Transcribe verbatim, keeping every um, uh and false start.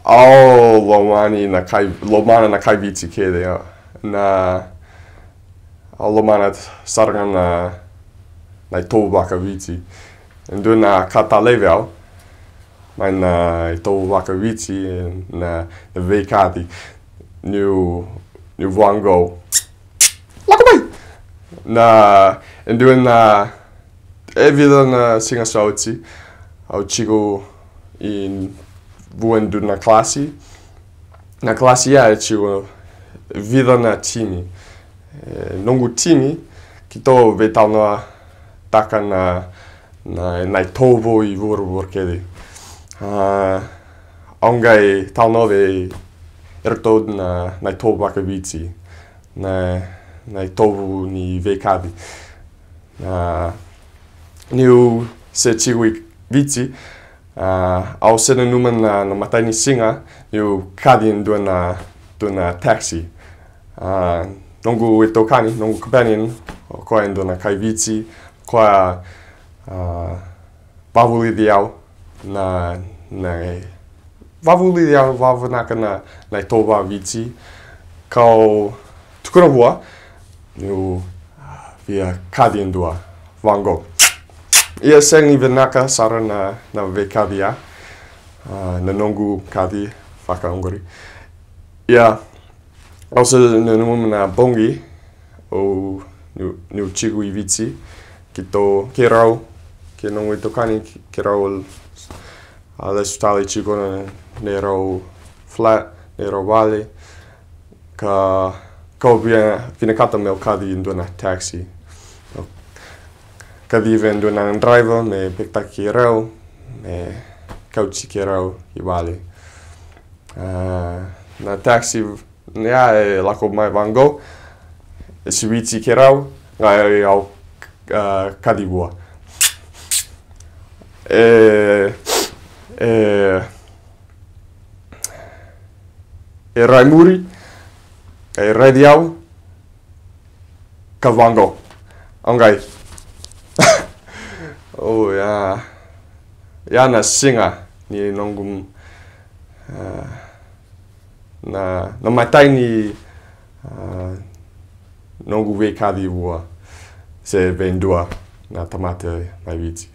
Au lomani na kai, lomana na kai Viti kece, a. Na, au lomana sara ga na, na itovo vakaViti. E dua na ka talei vei au mai na itovo vakaViti, na, na veikaci. Niu, niu vaqo. Lako mai! Na, e dua na, e vica na siga sa oti, au tiko i vua e dua na kalasi. Na kalasi ya e tiko vica na timi. E, noqu timi, keitou veitalanoataka na, na, na itovo i vuravura kece. A, au qai talanoa vei iratou na, na itovo vakaViti, na, na itovo ni veikaci. A, niu se tiko i Viti, a, au se nanuma na, na matai ni siga niu kaci e dua na, dua na taxi. A, noqu itokani, noqu companion, o koya e dua na kai Viti, o koya, a, vakavulici au na, na, vakavulici au vakavinaka na, na itovo vakaViti, kau tukuna vua niu, a, via kaci e dua vaqo. Ia sega ni vinaka sara na, na veikaci ya, a, na noqu kaci vaka oqori. Ia, au se nanuma na bogi, au, niu, niu tiko i Viti, keitou, keirau, kei noqu itokani, keirau, a, lesu tale tiko na neirau flat, neirau vale, ka, kau via, vinakata meu kaci e dua na taxi. Kacivi e dua na driver me pick-taki keirau, me kauti keirau i vale. A, na taxi ya e lako mai vaqo, e siviti keirau, qai au, a, kaci vua. E, e, e rai muri, e raici au, ka vaqo. Au qai. O, ya, ya na siga ni noqu, a, na, na matai ni, a, noqu veikaci vua se vei dua na tamata mai Viti.